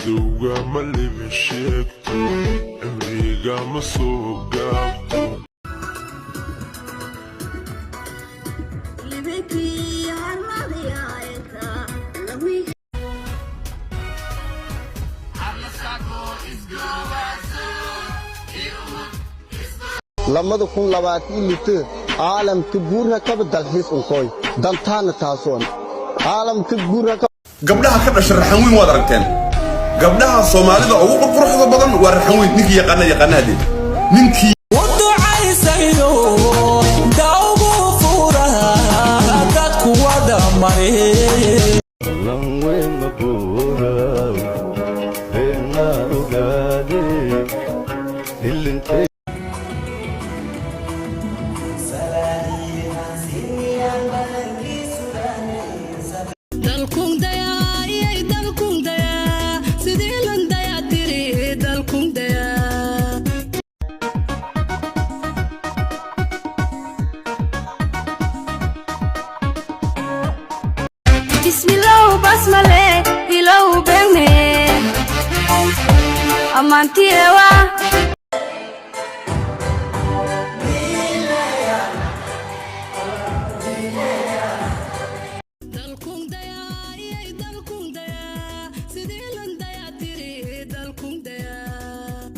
Cadowga ma libin sheegto, cimriga ma soo gaabto. 2026 caalamka guurha kaba dalxiis unkoy dantaana taasoon caalamka guurha. Gabdhaha ka dhasha Raxanweyn waad aragteen. Gabdhaha Soomaalida ugu quruxda badan waa Raxanweyn. Ninkii yaqaana yaqaana, hadee ninkii Ducaysayo dawgu fura dadku wada mare. Lanweyn mabura beenaa ogaade ilintay. Dalkun dayaa, dalkun dayaa, sidii lan dayaa tiri dalkun dayaa. Bismilow basmale ilow bene ammaantiyewa. Dalkun dayaa, dalkun dayaa, sidii lan dayaa tiri dalkun dayaa.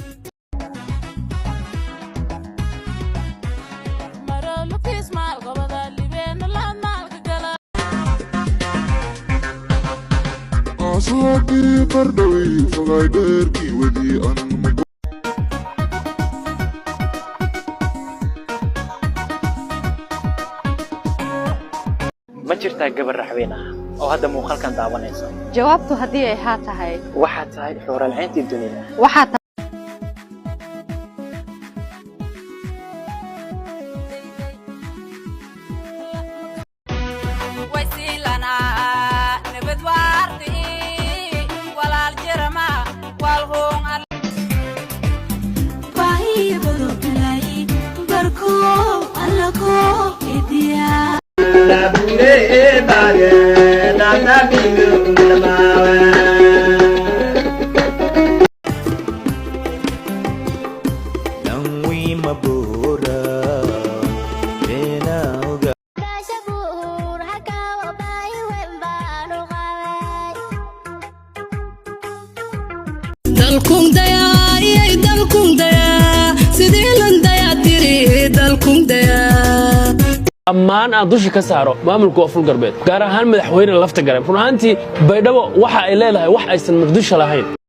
Aslaadii qardhawey fogay dheerkii wedii an. Ma jirtaa gabar Raxweyn ah oo hadda muuqaalkan daawanaysa? Jawaabtu haddii ay haa tahay, waxaad tahay xuuralcayntii dunida. Waxaa Nabad waarti walaal jirama walhung. Lanweyn mabura beenaa ogaade. Dalkun dayaa, dalkun dayaa, sidii lan dayaa tiri dalkun dayaa. Ammaan aan dusha ka saaro maamulka Koonfur Galbeed, gaar ahaan madaxweyne Lafta Gareen. Run ahaantii, Baydhabo waxa ay leedahay wax aysan Muqdisho lahayn.